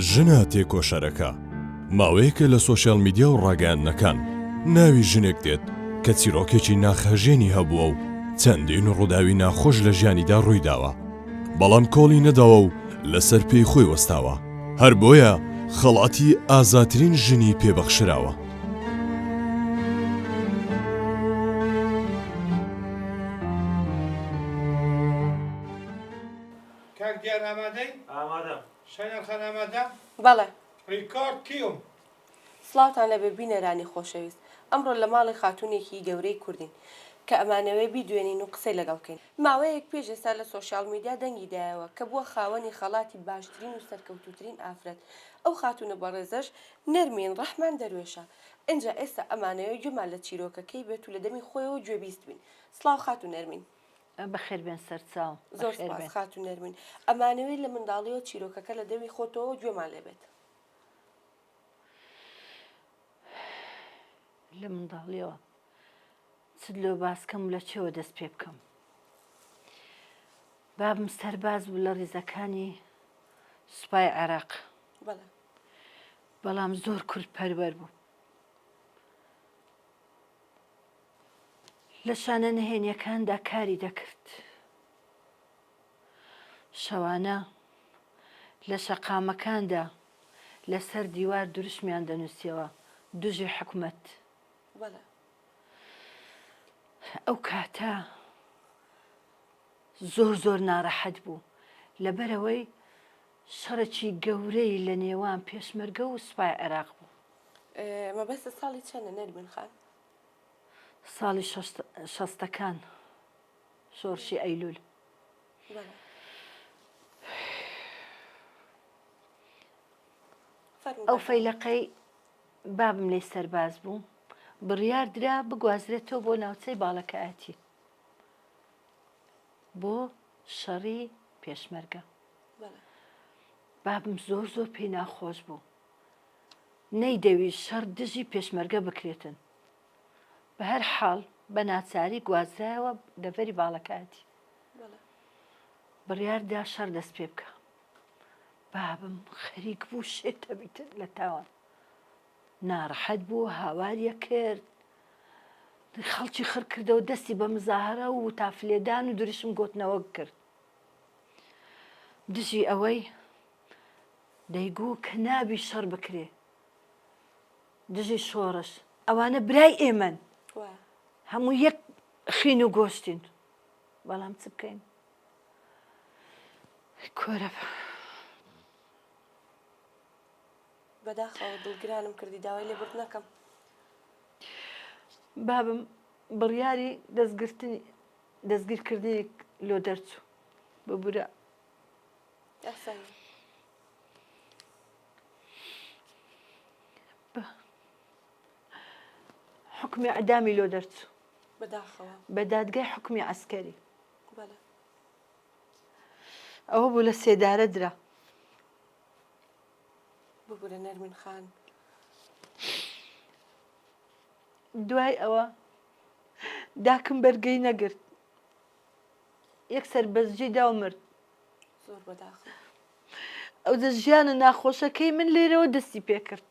ژنە تێکۆشەرەکە ماوەیەکە لە سۆشیال میدیا و ڕاگەیاندنەکان ناوی ژنێک دێت کە چیرۆکێکی ناخهەژێنی هەبووە و چەندین ڕووداوی ناخۆش لە ژیانیدا ڕوویداوە بەڵام کۆڵی نەداوە و لەسەر پێی خۆی وەستاوە هەر بۆیە خەڵاتی ئازاترین ژنی پێبەخشراوە. کاک دیار ئامادەی؟ ئامادەم. شایان خان ئامادە؟ بەڵێ. Record کیوم. سڵاوتان لێبێ بینەرانی خۆشەویست ئەمڕۆ لە ماڵی خاتوونێکی گەورەی کوردین کە ئەمانەوێ بیدوێنین و قسەی لەگەڵ بکەین. ماوەیەک پێش ئێستا لە سۆشیاڵ میدیا دەنگی دایەوە کە بووە خاوەنی خەڵاتی باشترین و سەرکەوتووترین ئافرەت ئەو خاتوونە بەڕێزەش نەرمین ڕەحمان دەروێشە ئینجا ئێستا ئەمانەوێ گوێمان لە چیرۆکەکەی بێت و لە دەمی خۆیەوە گوێبیست بین سڵاو خاتوو نەرمین. بەخێر بێن سەرچاو. زۆر سپاس خاتوو نەرمین. ئەمانەوێ لە منداڵیەوە چیرۆکەکە لە دەمی خۆتەوە گوێمان لێ بێت. لە منداڵیەوە چت لۆ باس کەم و لە چێوە دەست پێ بکەم. بابم سەرباز بوو لە ڕیزەکانی سوپای عێراق. بەڵام زۆر کورد پەروەر بوو. لە شانە نهێنیەکاندا کاری دەکرد. شەوانە لە شەقامەکاندا لەسەر دیوار دروشمیان دەنووسیەوە دژی حکومەت. ئەو کاتە زۆر زۆر ناڕەحەت بوو لەبەرئەوەی شەڕێکی گەورەی لە نێوان پێشمەرگە و سوپای عێراق بوو. مەبەستت ساڵی چەنە نەرمین خان؟ ساڵی شەستەکان شۆڕشی ئەیلول. ئەو فەیلەقەی بابم لێی سەرباز بوو بڕیار درا بگوازرێتەوە بۆ ناوچەی باڵەکایەتی بۆ شەڕی پێشمەرگە. بابم زۆر زۆر پێی ناخۆش بوو. نەیدەویست شەڕ دژی پێشمەرگە بکرێتن. بە هەر حاڵ بە ناچاری گوازرایەوە دەڤەری باڵەکایەتی. بڕیار دا شەڕ دەست پێ بکا. بابم خەریک بوو شێتە بیتن لە تاوان. ناڕەحەت بوو، هاواریە کرد. خەڵکی خڕ کردەوە دەستی بە مزاهەرە و وتافلێدان و دروشم گۆتنەوە کرد. دژی ئەوەی دەیگوو کە نابی شەڕ بکرێ دژی شۆڕش ئەوانە برای ئێمەن هەموو یەک خین و گۆشتین بەڵام چ بکەین کۆرە بەداخەوە دڵگرانم کردی داوای لێبوردنەکەم. بابم بڕیاری دەستگرتنی دەستگیرکردنی لۆ دەرچوو ببورە. حوکمی ئیعدامی لۆ دەرچوو. بەداخەوە. بە دادگای حوکمی عەسکەری. ئەوە بوو لە سێدارە درا. ببورە نەرمین خان. دوای ئەوە داکم بەرگەی نەگرت یەکسەر بەزجی دا و مرد. زۆر بەداخەوە. ئەوجە ژیانە ناخۆشەکەی من لێرەوە دەستی پێکرد.